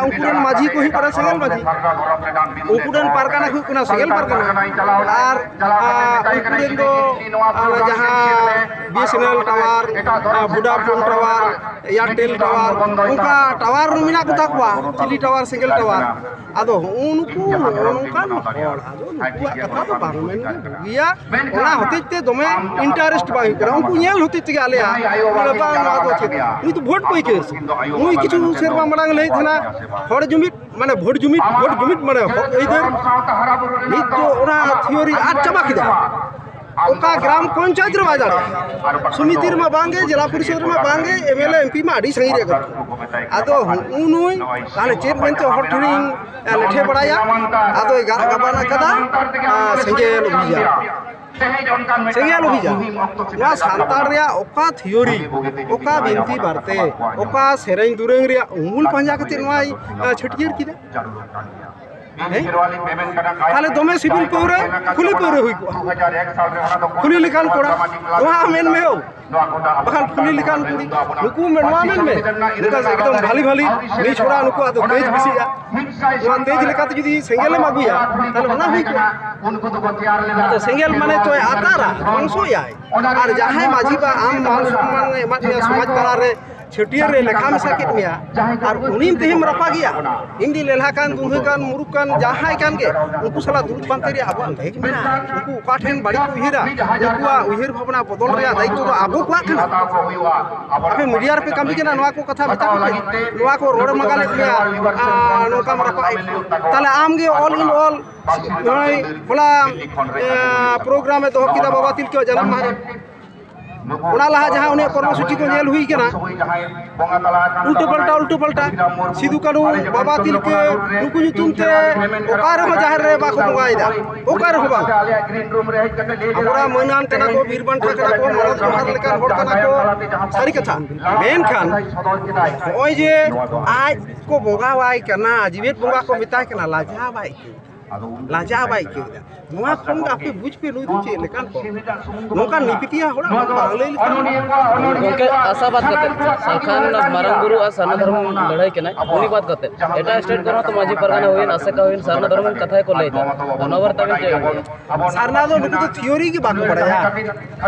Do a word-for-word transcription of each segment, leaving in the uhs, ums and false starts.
ᱩᱱᱠᱩ ᱨᱮᱱ ᱢᱟᱹᱡᱷᱤ ᱠᱚ ᱦᱩᱭᱩᱜ ᱠᱟᱱᱟ ᱥᱮᱸᱜᱮᱞ ᱢᱟᱹᱡᱷᱤ, ᱩᱱᱠᱩ ᱨᱮᱱ ᱯᱟᱨᱜᱟᱱᱟ ᱠᱚ ᱦᱩᱭᱩᱜ ᱠᱟᱱᱟ ᱥᱮᱸᱜᱮᱞ ᱯᱟᱨᱜᱟᱱᱟ, ᱟᱨ ᱟᱨ ᱩᱱᱠᱩ ᱨᱮᱱ ᱫᱚ ᱟᱨ ᱡᱟᱦᱟᱸ BSNL tower, ᱟᱨ Vodafone tower, Airtel tower, ᱚᱱᱠᱟ tower ᱢᱮᱱᱟᱜ ᱠᱚᱛᱟ ᱠᱚᱣᱟ, ᱪᱤᱞᱤ tower, ᱥᱮᱸᱜᱮᱞ tower᱾ ᱟᱫᱚ ᱦᱚᱸᱜᱼᱚ ᱱᱩᱠᱩ ᱱᱚᱜᱼᱚ ᱱᱚᱝᱠᱟᱱ ᱦᱚᱲ, ᱟᱫᱚ ᱱᱩᱠᱩᱣᱟᱜ ᱠᱟᱛᱷᱟ ᱫᱚ ᱵᱟᱝ ᱢᱮᱱ ᱜᱮ ᱵᱩᱜᱤᱭᱟ᱾ ᱚᱱᱟ ᱦᱚᱛᱮᱡ ᱛᱮ ᱫᱚᱢᱮ interest ᱵᱟᱝ ᱦᱩᱭᱩᱜ ᱠᱟᱱᱟ᱾ ᱩᱱᱠᱩ ᱧᱮᱞ ᱦᱚᱛᱮᱡ ᱛᱮᱜᱮ ᱟᱞᱮᱭᱟᱜ ᱵᱚᱞᱮ ᱵᱟᱝ, ᱱᱚᱣᱟ ᱫᱚ ᱪᱮᱫ? ᱱᱩᱭ ᱫᱚ vote ᱯᱟᱹᱭᱠᱟᱹᱨ ᱥᱮ? ᱱᱩᱭ ᱠᱤᱪᱷᱩ ᱥᱮᱨᱢᱟ ᱢᱟᱲᱟᱝ ᱞᱟᱹᱭᱮᱫ ᱛᱟᱦᱮᱱᱟ ᱦᱚᱲ ᱡᱩᱢᱤᱫ, ᱢᱟᱱᱮ vote ᱡᱩᱢᱤᱫ, vote ᱡᱩᱢᱤᱫ ᱢᱟᱱᱮ ᱦᱚᱠ ᱟᱹᱭᱫᱟᱹᱨ᱾ ᱱᱤᱛ ᱫᱚ ᱚᱱᱟ theory ᱟᱫ ᱪᱟᱵᱟ ᱠᱮᱫᱟ᱾ ᱚᱠᱟ ᱜᱨᱟᱢ ᱯᱚᱧᱪᱟᱭᱮᱛ ᱨᱮ ᱵᱟᱭ ᱫᱟᱲᱮᱭᱟᱜᱼᱟ, ᱥᱚᱢᱤᱛᱤ ᱨᱮᱢᱟ ᱵᱟᱝᱜᱮ, ᱡᱮᱞᱟ ᱯᱚᱨᱤᱥᱚᱫ ᱨᱮᱢᱟ ᱵᱟᱝᱜᱮ, MLA MP ᱢᱟ ᱟᱹᱰᱤ ᱥᱟᱺᱜᱤᱧ ᱨᱮᱭᱟᱜ ᱠᱟᱛᱷᱟ᱾ ᱟᱫᱚ ᱦᱩᱜᱼᱩ ᱱᱩᱭ ᱛᱟᱦᱞᱮ ᱪᱮᱫ ᱢᱮᱱᱛᱮ ᱦᱚᱲ ᱴᱷᱮᱱᱤᱧ ᱞᱮᱴᱷᱮ ᱵᱟᱲᱟᱭᱟ? ᱟᱫᱚᱭ ᱜᱟᱜ ᱜᱟᱵᱟᱱ ᱟᱠᱟᱫᱟ, ᱟᱨ ᱥᱮᱸᱜᱮᱞ ᱚᱵᱷᱤᱡᱟᱱ᱾ ᱥᱮᱸᱜᱮᱞ ᱚᱵᱷᱤᱡᱟᱱ᱾ ᱱᱚᱣᱟ ᱥᱟᱱᱛᱟᱲ ᱨᱮᱭᱟᱜ ᱚᱠᱟ theory, ᱚᱠᱟ ᱵᱤᱱᱛᱤ ᱵᱟᱨᱛᱮ, ᱚᱠᱟ ᱥᱮᱨᱮᱧ ᱫᱩᱨᱟᱹᱝ ᱨᱮᱭᱟᱜ ᱩᱢᱩᱞ ᱯᱟᱸᱡᱟ ᱠᱟᱛᱮ ᱱᱚᱣᱟᱭ, ᱟᱸ, ᱪᱷᱟᱹᱴᱭᱟᱹᱨ ᱠᱮᱫᱟ? ᱦᱮᱸ? ᱛᱟᱦᱞᱮ ᱫᱚᱢᱮ ᱥᱤᱵᱤᱞ ᱯᱟᱹᱣᱨᱟᱹ, ᱠᱷᱩᱞᱤ ᱯᱟᱹᱣᱨᱟᱹ ᱦᱩᱭ ᱠᱚᱜᱼᱟ᱾ ᱠᱷᱩᱞᱤ ᱞᱮᱠᱟᱱ ᱠᱚᱲᱟ, ᱱᱚᱣᱟ ᱢᱮᱱ ᱢᱮ ᱦᱳ᱾ ᱵᱟᱠᱷᱟᱱ ᱠᱷᱩᱞᱤ ᱞᱮᱠᱟᱱ ᱠᱩᱲᱤ, ᱱᱩᱠᱩ ᱢᱮ-, ᱱᱚᱣᱟ ᱢᱮᱱ ᱢᱮ, ᱱᱚᱝᱠᱟ ᱮᱠᱫᱚᱢ ᱵᱷᱟᱞᱤ ᱵᱷᱟᱞᱤ ᱱᱤᱡ ᱦᱚᱲᱟᱜ ᱱᱩᱠᱩᱣᱟᱜ ᱫᱚ ᱛᱮᱡᱽ ᱵᱮᱥᱤᱜᱼᱟ᱾ ᱱᱚᱣᱟ ᱛᱮᱡᱽ ᱞᱮᱠᱟᱛᱮ ᱡᱩᱫᱤ ᱥᱮᱸᱜᱮᱞ ᱮᱢ ᱟᱹᱜᱩᱭᱟ, ᱛᱟᱦᱞᱮ ᱚᱱᱟ ᱦᱩᱭ ᱠᱚᱜᱼᱟ᱾ ᱛᱚ ᱥᱮᱸᱜᱮᱞ ᱢᱟᱱᱮ ᱛᱚᱭ ᱟᱛᱟᱨᱟ, ᱫᱷᱚᱝᱥᱚᱭᱟᱭ᱾ ᱟᱨ ᱡᱟᱦᱟᱸᱭ ᱢᱟᱹᱡᱷᱤ ᱵᱟ ᱟᱢ ᱢᱟᱱ ᱥᱚᱱᱢᱟᱱ ᱮ ᱮᱢᱟᱫ ᱢᱮᱭᱟ, ᱥᱚᱢᱟᱡᱽ ᱛᱟᱞᱟᱨᱮ ᱪᱷᱟᱹᱴᱭᱟᱹᱨ ᱨᱮ ᱞᱮᱠᱷᱟ ᱢᱮᱥᱟ ᱠᱮᱫ ᱢᱮᱭᱟ, ᱟᱨ ᱩᱱᱤ ᱛᱮᱦᱮᱢ ᱨᱟᱯᱟᱜᱮᱭᱟ, ᱤᱧ ᱫᱚ ᱞᱮᱞᱦᱟ ᱠᱟᱱ, ᱫᱩᱸᱫᱷᱟᱹ ᱠᱟᱱ, ᱢᱩᱨᱩᱠ ᱠᱟᱱ, ᱡᱟᱦᱟᱸᱭ ᱠᱟᱱ ᱜᱮ, ᱩᱱᱠᱩ ᱥᱟᱞᱟᱜ ᱫᱩᱲᱩᱵ ᱯᱟᱱᱛᱮ ᱨᱮᱭᱟᱜ ᱟᱵᱚᱣᱟᱜ ᱞᱮᱠ ᱢᱮᱱᱟᱜᱼᱟ᱾ ᱩᱱᱠᱩ ᱚᱠᱟ ᱴᱷᱮᱱ ᱵᱟᱹᱲᱤᱡ ᱠᱚ ᱩᱭᱦᱟᱹᱨᱟ, ᱩᱱᱠᱩᱣᱟᱜ ᱩᱭᱦᱟᱹᱨ ᱵᱷᱟᱵᱽᱱᱟ ᱵᱚᱫᱚᱞ ᱨᱮᱭᱟᱜ ᱫᱟᱭᱤᱛᱛᱚ ᱫᱚ ᱟᱵᱚ ᱠᱚᱣᱟᱜ ᱠᱟᱱᱟ᱾ ᱟᱯᱮ media ᱨᱮᱯᱮ ᱠᱟᱹᱢᱤ ᱠᱟᱱᱟ, ᱱᱚᱣᱟ ᱠᱚ ᱠᱟᱛᱷᱟ ᱢᱮᱛᱟ ᱠᱚᱯᱮ, ᱱᱚᱣᱟ ᱠᱚ ᱨᱚᱲ ᱢᱟᱸᱜᱟᱞᱮᱫ ᱢᱮᱭᱟ, ᱟᱨ ᱱᱚᱝᱠᱟᱢ ᱨᱟᱯᱟᱜ ᱮᱫ, ᱛᱟᱦᱞᱮ ᱟᱢ ᱜᱮ all in all ᱱᱚᱜᱼᱚᱭ ᱦᱚᱞᱟ, ᱮ, program ᱮ ᱫᱚᱦᱚ ᱠᱮᱫᱟ ᱵᱟᱵᱟ ᱛᱤᱞᱠᱟᱹᱣᱟᱜ ᱡᱟᱱᱟᱢ ᱢᱟᱦᱟ ᱨᱮ᱾ ᱚᱱᱟ ᱞᱟᱦᱟ ᱡᱟᱦᱟᱸ ᱩᱱᱤᱭᱟᱜ ᱠᱚᱨᱢᱚᱥᱩᱪᱤ ᱠᱚ ᱧᱮᱞ ᱦᱩᱭ ᱠᱟᱱᱟ, ᱩᱞᱴᱟᱹ ᱯᱟᱞᱴᱟ, ᱩᱞᱴᱟᱹ ᱯᱟᱞᱴᱟ᱾ ᱥᱤᱫᱩ ᱠᱟᱹᱱᱦᱩ, ᱵᱟᱵᱟ ᱛᱤᱞᱠᱟᱹ, ᱱᱩᱠᱩ ᱧᱩᱛᱩᱢ ᱛᱮ ᱚᱠᱟ ᱨᱮᱦᱚᱸ ᱡᱟᱦᱮᱨ ᱨᱮ ᱵᱟᱠᱚ ᱵᱚᱸᱜᱟᱭᱮᱫᱟ, ᱚᱠᱟ ᱨᱮᱦᱚᱸ ᱵᱟᱝ᱾ ᱟᱵᱚᱨᱮᱱ ᱢᱟᱹᱱᱟᱱ ᱠᱟᱱᱟ ᱠᱚ, ᱵᱤᱨ ᱵᱟᱱᱴᱟ ᱠᱟᱱᱟ ᱠᱚ, ᱢᱟᱱᱚᱛ ᱡᱚᱦᱟᱨ ᱞᱮᱠᱟᱱ ᱦᱚᱲ ᱠᱟᱱᱟ ᱠᱚ, ᱥᱟᱹᱨᱤ ᱠᱟᱛᱷᱟ᱾ ᱢᱮᱱᱠᱷᱟᱱ ᱱᱚᱜᱼᱚᱭ ᱡᱮ ᱟᱡ ᱠᱚ ᱵᱚᱸᱜᱟᱣᱟᱭ ᱠᱟᱱᱟ, ᱡᱤᱣᱮᱫ ᱵᱚᱸᱜᱟ ᱠᱚ ᱢᱮᱛᱟᱭ ᱠᱟᱱᱟ, ᱞᱟᱡᱟᱣ ᱵᱟᱭ ᱟᱹᱭᱠᱟᱹᱣ᱾ ᱞᱟᱡᱟᱣ ᱵᱟᱭ ᱟᱹᱭᱠᱟᱹᱣ ᱮᱫᱟ᱾ ᱱᱚᱣᱟ ᱠᱷᱚᱱ ᱜᱮ ᱟᱯᱮ ᱵᱩᱡᱽ ᱯᱮ, ᱱᱩᱭ ᱫᱚ ᱪᱮᱫ ᱞᱮᱠᱟᱱ ᱦᱚᱲ? ᱱᱚᱝᱠᱟᱱ ᱱᱤᱯᱤᱛᱤᱭᱟ ᱦᱚᱲᱟᱜ ᱵᱟᱝ ᱞᱟᱹᱭ ᱞᱮᱠᱷᱟᱱ᱾ ᱜᱚᱢᱠᱮ, ᱟᱥᱟᱵᱟᱫ ᱠᱟᱛᱮ ᱥᱟᱞᱠᱷᱟᱱ ᱢᱟᱨᱟᱝ ᱵᱩᱨᱩ ᱟᱨ ᱥᱟᱨᱱᱟ ᱫᱷᱚᱨᱚᱢ ᱞᱟᱹᱲᱦᱟᱹᱭ ᱠᱟᱱᱟᱭ, ᱩᱱᱤ ᱵᱟᱫ ᱠᱟᱛᱮ ᱮᱴᱟᱜ ᱥᱴᱮᱴ ᱠᱚᱨᱮ ᱦᱚᱸ ᱛᱚ ᱢᱟᱹᱡᱷᱤ ᱯᱟᱨᱜᱟᱱᱟ ᱦᱩᱭᱮᱱ, ᱟᱥᱮᱠᱟ ᱦᱩᱭᱮᱱ, ᱥᱟᱨᱱᱟ ᱫᱷᱚᱨᱚᱢ ᱨᱮᱱ ᱠᱟᱛᱷᱟ ᱜᱮᱠᱚ ᱞᱟᱹᱭ ᱮᱫᱟ᱾ ᱱᱚᱣᱟ ᱵᱟᱨᱮ ᱛᱮ ᱟᱵᱮᱱ ᱪᱮᱫ ᱵᱮᱱ ᱞᱟᱹᱭᱟ? ᱥᱟᱨᱱᱟ ᱫᱚ ᱱᱩᱠᱩ ᱫᱚ ᱛᱷᱤᱭᱳᱨᱤ ᱜᱮ ᱵᱟᱠᱚ ᱵᱟᱲᱟᱭᱟ᱾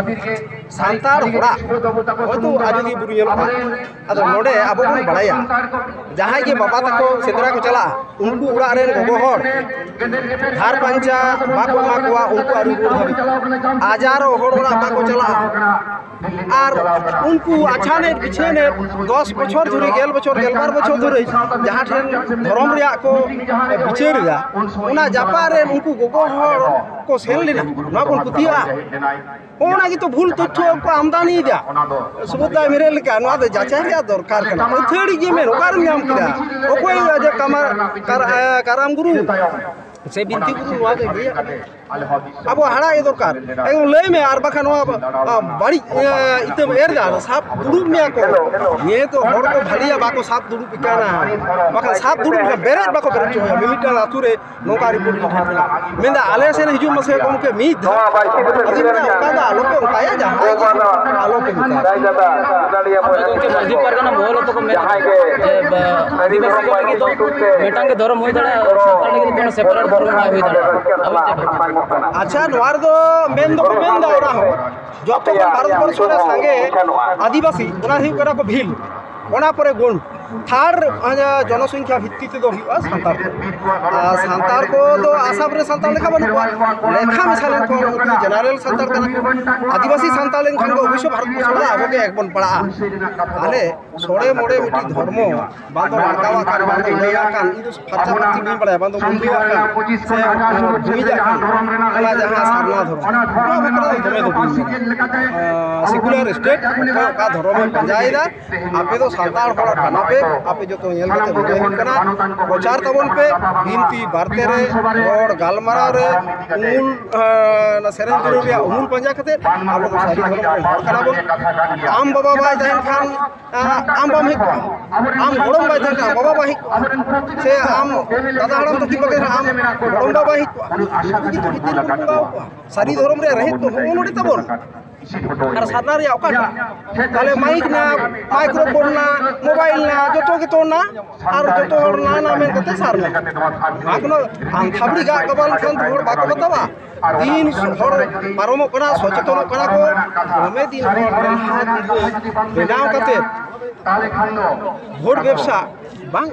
ᱥᱟᱱᱛᱟᱲ ᱦᱚᱲᱟᱜ ᱦᱚᱭᱛᱳ ᱟᱡᱚᱫᱤᱭᱟᱹ ᱵᱩᱨᱩ ᱧᱮᱞᱚᱜᱼᱟ, ᱟᱫᱚ ᱱᱚᱰᱮ ᱟᱵᱚ ᱵᱚᱱ ᱵᱟᱲᱟᱭᱟ, ᱡᱟᱦᱟᱸᱭ ᱜᱮ ᱵᱟᱵᱟ ᱛᱟᱠᱚ ᱥᱮᱸᱫᱽᱨᱟ ᱠᱚ ᱪᱟᱞᱟᱜᱼᱟ, ᱩᱱᱠᱩ ᱚᱲᱟᱜ ᱨᱮᱱ ᱜᱚᱜᱚ ᱦᱚᱲ ᱫᱷᱟᱨ ᱯᱟᱧᱪᱟ ᱵᱟᱠᱚ ᱮᱢᱟ ᱠᱚᱣᱟ, ᱩᱱᱠᱩ ᱟᱹᱣᱨᱤ ᱨᱩᱣᱟᱹᱲ ᱫᱷᱟᱹᱵᱤᱡ ᱟᱡᱟᱨ ᱦᱚᱲ ᱚᱲᱟᱜ ᱵᱟᱠᱚ ᱪᱟᱞᱟᱜᱼᱟ᱾ ᱟᱨ ᱩᱱᱠᱩ ᱟᱪᱷᱟᱱᱮᱫ ᱵᱤᱪᱷᱟᱹᱱᱮᱫ ᱫᱚᱥ ᱵᱚᱪᱷᱚᱨ ᱫᱷᱚᱨᱮ, ᱜᱮᱞ ᱵᱚᱪᱷᱚᱨ, ᱜᱮᱞᱵᱟᱨ ᱵᱚᱪᱷᱚᱨ ᱫᱷᱚᱨᱮ ᱡᱟᱦᱟᱸ ᱴᱷᱮᱱ ᱫᱷᱚᱨᱚᱢ ᱨᱮᱭᱟᱜ ᱠᱚ ᱵᱤᱪᱟᱹᱨ ᱮᱫᱟ, ᱚᱱᱟ ᱡᱟᱯᱟᱜ ᱨᱮ ᱩᱱᱠᱩ ᱜᱚᱜᱚ ᱦᱚᱲ ᱠᱚ ᱥᱮᱱ ᱞᱮᱱᱟ, ᱱᱚᱣᱟ ᱵᱚᱱ ᱯᱟᱹᱛᱭᱟᱹᱜᱼᱟ? ᱚᱱᱟ ᱜᱮᱛᱚ ᱵᱷᱩᱞ ᱛᱚᱛᱛᱷᱚ ᱠᱚ ᱟᱢᱫᱟᱱᱤᱭᱮᱫᱟ᱾ ᱥᱩᱵᱳᱫᱷᱟ ᱢᱮᱨᱮᱞ ᱞᱮᱠᱟ ᱱᱚᱣᱟ ᱫᱚ ᱡᱟᱪᱟᱭ ᱨᱮᱭᱟᱜ ᱫᱚᱨᱠᱟᱨ ᱠᱟᱱᱟ᱾ ᱟᱹᱛᱷᱟᱹᱲᱤ ᱜᱮ ᱢᱮᱱ, ᱚᱠᱟᱨᱮᱢ ᱧᱟᱢ ᱠᱮᱫᱟ? ᱚᱠᱚᱭ ᱡᱮ ᱠᱟᱢᱟ-, ᱠᱟᱨ-, ᱮ, ᱠᱟᱨᱟᱢ ᱜᱩᱨᱩ ᱥᱮ ᱵᱤᱱᱛᱤ ᱜᱩᱨᱩ ᱱᱚᱣᱟ ᱫᱚ ᱤᱫᱤᱭᱟ? ᱟᱵᱚ ᱦᱟᱲᱟᱜ ᱜᱮ ᱫᱚᱨᱠᱟᱨ᱾ ᱮᱠᱫᱚᱢ ᱞᱟᱹᱭ ᱢᱮ, ᱟᱨ ᱵᱟᱠᱷᱟᱱ ᱱᱚᱣᱟ, ᱟ, ᱵᱟᱹᱲᱤᱡ, ᱮ, ᱤᱛᱟᱹᱢ ᱮᱨ ᱫᱟ, ᱥᱟᱵ ᱫᱩᱲᱩᱵ ᱢᱮᱭᱟ ᱠᱚ᱾ ᱱᱤᱭᱟᱹ ᱫᱚ ᱦᱚᱲ ᱠᱚ ᱵᱷᱟᱹᱞᱤᱭᱟ ᱵᱟᱠᱚ ᱥᱟᱵ ᱫᱩᱲᱩᱵ ᱠᱟᱱᱟ, ᱵᱟᱠᱷᱟᱱ ᱥᱟᱵ ᱫᱩᱲᱩᱵ ᱞᱮᱠᱷᱟᱱ ᱵᱮᱨᱮᱫ ᱵᱟᱠᱚ ᱵᱮᱨᱮᱫ ᱦᱚᱪᱚ ᱦᱩᱭᱩᱜᱼᱟ᱾ ᱢᱤᱢᱤᱫᱴᱟᱝ ᱟᱹᱛᱩ ᱨᱮ ᱱᱚᱝᱠᱟ ᱨᱤᱯᱳᱨᱴ ᱤᱧ ᱴᱷᱮᱱ ᱢᱮᱱᱟᱜᱼᱟ᱾ ᱢᱮᱱᱫᱟ, "ᱟᱞᱮ ᱥᱮᱱ ᱦᱤᱡᱩᱜ ᱢᱟᱥᱮ ᱜᱚᱢᱠᱮ ᱢᱤᱫ ᱫᱷᱟᱣ᱾" ᱟᱫᱚᱧ ᱢᱮᱱᱫᱟ, "ᱚᱱᱠᱟ ᱫᱚ ᱟᱞᱚ ᱯᱮ ᱚᱱᱠᱟᱭᱟ, ᱡᱟᱦᱟᱸᱭ ᱜᱮ ᱟᱞᱚ ᱯᱮ ᱚᱱᱠᱟᱭᱟ᱾" ᱟᱫᱚ ᱜᱚᱢᱠᱮ, ᱢᱟᱹᱡᱷᱤ ᱯᱟᱨᱜᱟᱱᱟ ᱢᱚᱦᱚᱞ ᱦᱚᱸᱛᱚ ᱠᱚ ᱢᱮᱱ ᱡᱮ, ᱵᱟ, ᱟᱹᱫᱤᱵᱟᱹᱥᱤ ᱠᱚ ᱞᱟᱹᱜᱤᱫ ᱫᱚ ᱢᱤᱫᱴᱟᱝ ᱜᱮ ᱫᱷᱚᱨᱚᱢ ᱦᱩᱭ ᱫᱟᱲᱮᱭᱟᱜᱼᱟ, ᱥᱟᱱᱛᱟᱲ ᱞᱟᱹᱜᱤᱫ ᱫᱚ ᱠᱳᱱᱳ ᱥᱮᱯᱟᱨᱮᱴ ᱫᱷᱚᱨᱚᱢ ᱵᱟᱭ ᱦᱩᱭ ᱫᱟᱲᱮᱭᱟᱜᱼᱟ᱾ ᱟᱵᱮᱱ ᱪᱮᱫ ᱵᱮᱱ ᱢᱮᱱᱟ? ᱟᱪᱪᱷᱟ, ᱱᱚᱣᱟ ᱨᱮᱫᱚ ᱢᱮᱱ ᱫᱚᱠᱚ ᱢᱮᱱᱫᱟ, ᱚᱱᱟ ᱦᱚᱸ ᱡᱚᱛᱚ ᱠᱷᱚᱱ ᱵᱷᱟᱨᱚᱛ ᱵᱚᱨᱥᱚ ᱨᱮ ᱥᱟᱸᱜᱮ ᱟᱹᱫᱤᱵᱟᱹᱥᱤ, ᱚᱱᱟ ᱦᱩᱭᱩᱜ ᱠᱟᱱᱟ ᱠᱚ ᱵᱷᱤᱞ, ᱚᱱᱟ ᱯᱚᱨᱮ ᱜᱳᱱᱰ᱾ ᱛᱷᱟᱨᱰ ᱡᱚᱱᱚᱥᱚᱝᱠᱷᱟ ᱵᱷᱤᱛᱛᱤ ᱛᱮᱫᱚ ᱦᱩᱭᱩᱜᱼᱟ ᱥᱟᱱᱛᱟᱲ ᱠᱚ᱾ ᱟᱨ ᱥᱟᱱᱛᱟᱲ ᱠᱚ ᱫᱚ ᱟᱥᱟᱢ ᱨᱮ ᱥᱟᱱᱛᱟᱲ ᱞᱮᱠᱟ ᱵᱟᱹᱱᱩᱜ ᱠᱚᱣᱟ, ᱞᱮᱠᱷᱟ ᱢᱮᱥᱟ ᱞᱮᱱᱠᱷᱟᱱ ᱩᱱᱠᱩ ᱡᱮᱱᱟᱨᱮᱞ ᱥᱟᱱᱛᱟᱲ ᱠᱟᱱᱟ ᱠᱚ᱾ ᱟᱹᱫᱤᱵᱟᱹᱥᱤ ᱥᱟᱱᱛᱟᱲ ᱞᱮᱱᱠᱷᱟᱱ ᱫᱚ ᱚᱵᱚᱥᱥᱳᱭ ᱵᱷᱟᱨᱚᱛ ᱵᱚᱨᱥᱚ ᱨᱮ ᱟᱵᱚ ᱜᱮ ᱮᱠ ᱵᱚᱱ ᱯᱟᱲᱟᱜᱼᱟ᱾ ᱛᱟᱦᱞᱮ ᱥᱚᱲᱮ ᱢᱚᱲᱮ ᱢᱤᱫᱴᱤᱡ ᱫᱷᱚᱨᱢᱚ, ᱵᱟᱝ ᱫᱚ ᱞᱟᱲᱠᱟᱣᱟᱜ ᱠᱟᱱ, ᱵᱟᱝ ᱫᱚ ᱩᱰᱟᱹᱣᱟᱜ ᱠᱟᱱ, ᱤᱧ ᱫᱚ ᱯᱷᱟᱨᱪᱟ ᱯᱷᱟᱹᱨᱪᱤ ᱵᱟᱹᱧ ᱵᱟᱲᱟᱭᱟ, ᱵᱟᱝ ᱫᱚ ᱢᱩᱱᱰᱤᱭᱟᱜ ᱠᱟᱱ, ᱥᱮ ᱵᱷᱩᱢᱤᱡᱟᱜ ᱠᱟᱱ, ᱚᱱᱟ ᱡᱟᱦᱟᱸ ᱥᱟᱨᱱᱟ ᱫᱷᱚᱨᱚᱢ, ᱱᱚᱣᱟ ᱵᱟᱠᱷᱨᱟ ᱫᱚ ᱫᱚᱢᱮ ᱫᱚ ᱵᱟᱹᱧ ᱢᱮᱱᱟ᱾ ᱟᱸ, ᱥᱮᱠᱩᱞᱟᱨ ᱥᱴᱮᱴ ᱚᱠᱚᱭ ᱚᱠᱟ ᱫᱷᱚᱨᱚᱢᱮ ᱯᱟᱸᱡᱟᱭᱮᱫᱟ, ᱟᱯᱮ ᱫᱚ ᱥᱟᱱᱛᱟᱲ ᱦᱚᱲ ᱠᱟᱱᱟ ᱯᱮ, ᱟᱯᱮ ᱡᱚᱛᱚ ᱧᱮᱞ ᱠᱟᱛᱮ ᱢᱚᱱᱮ ᱦᱩᱭᱩᱜ ᱠᱟᱱᱟ, ᱯᱨᱚᱪᱟᱨ ᱛᱟᱵᱚᱱ ᱯᱮ, ᱵᱤᱱᱛᱤ ᱵᱟᱨᱛᱮ ᱨᱮ, ᱨᱚᱲ ᱜᱟᱞᱢᱟᱨᱟᱣ ᱨᱮ, ᱩᱢᱩᱞ, ᱮᱸ, ᱚᱱᱟ ᱥᱮᱨᱮᱧ ᱫᱩᱨᱟᱹᱝ ᱨᱮᱭᱟᱜ ᱩᱢᱩᱞ ᱯᱟᱸᱡᱟ ᱠᱟᱛᱮ ᱟᱵᱚ ᱫᱚ ᱥᱟᱹᱨᱤ ᱫᱷᱚᱨᱚᱢ ᱨᱮᱱ ᱦᱚᱲ ᱠᱟᱱᱟ ᱵᱚᱱ᱾ ᱟᱢ ᱵᱟᱵᱟ ᱵᱟᱭ ᱛᱟᱦᱮᱱ ᱠᱷᱟᱱ, ᱮᱸ, ᱟᱢ ᱵᱟᱢ ᱦᱮᱡ ᱠᱚᱜᱼᱟ, ᱟᱢ ᱜᱚᱲᱚᱢ ᱵᱟᱭ ᱛᱟᱦᱮᱱ ᱠᱷᱟᱱ ᱟᱢ ᱵᱟᱵᱟ ᱵᱟᱭ ᱦᱮᱡ ᱠᱚᱜᱼᱟ, ᱥᱮ ᱟᱢ ᱫᱟᱫᱟ ᱦᱟᱲᱟᱢ ᱛᱟᱹᱠᱤᱱ ᱵᱟᱠᱷᱟᱱ ᱟᱢ ᱜᱚᱲᱚᱢ ᱵᱟᱵᱟ ᱵᱟᱭ ᱦᱮᱡ ᱠᱚᱜᱼᱟ᱾ ᱩᱱᱠᱩ ᱜᱮᱛᱚ ᱵᱷᱤᱛᱤᱨ ᱨᱮᱵᱚᱱ ᱵᱚᱸᱜᱟ ᱟᱠᱚᱣᱟ᱾ ᱥᱟᱹᱨᱤ ᱫᱷᱚᱨᱚᱢ ᱨᱮᱭᱟᱜ ᱨᱮᱦᱮᱫ ᱫᱚ ᱦᱚᱸᱜᱼᱚ ᱱᱚᱰᱮ ᱛᱟᱵᱚᱱ᱾ ᱟᱨ ᱥᱟᱨᱱᱟ ᱨᱮᱭᱟᱜ ᱚᱠᱟᱴᱟᱜ? ᱛᱟᱦᱞᱮ ᱢᱟᱭᱤᱠ ᱱᱟ, ᱢᱟᱭᱠᱨᱳᱯᱷᱳᱱ ᱱᱟ, ᱢᱳᱵᱟᱭᱤᱞ ᱱᱟ, ᱡᱚᱛᱚ ᱜᱮᱛᱚ ᱱᱟ᱾ ᱟᱨ ᱡᱚᱛᱚ ᱦᱚᱲ ᱱᱟ ᱱᱟ ᱢᱮᱱ ᱠᱟᱛᱮ ᱥᱟᱨᱱᱟ᱾ ᱱᱚᱣᱟ ᱠᱳᱱᱳ ᱟᱱᱛᱷᱟᱵᱲᱤ ᱜᱟᱜ ᱜᱟᱵᱟᱱ ᱞᱮᱠᱷᱟᱱ ᱫᱚ ᱦᱚᱲ ᱵᱟᱠᱚ ᱵᱟᱛᱟᱣᱟ᱾ ᱫᱤᱱ ᱦᱚᱲ ᱯᱟᱨᱚᱢᱚᱜ ᱠᱟᱱᱟ, ᱥᱚᱪᱮᱛᱚᱱᱚᱜ ᱠᱟᱱᱟ ᱠᱚ᱾ ᱫᱚᱢᱮ ᱫᱤᱱ ᱦᱚᱲ ᱢᱮᱞᱦᱟ ᱵᱮᱱᱟᱣ ᱠᱟᱛᱮ ᱵᱷᱳᱴ ᱵᱮᱵᱽᱥᱟ ᱵᱟᱝ᱾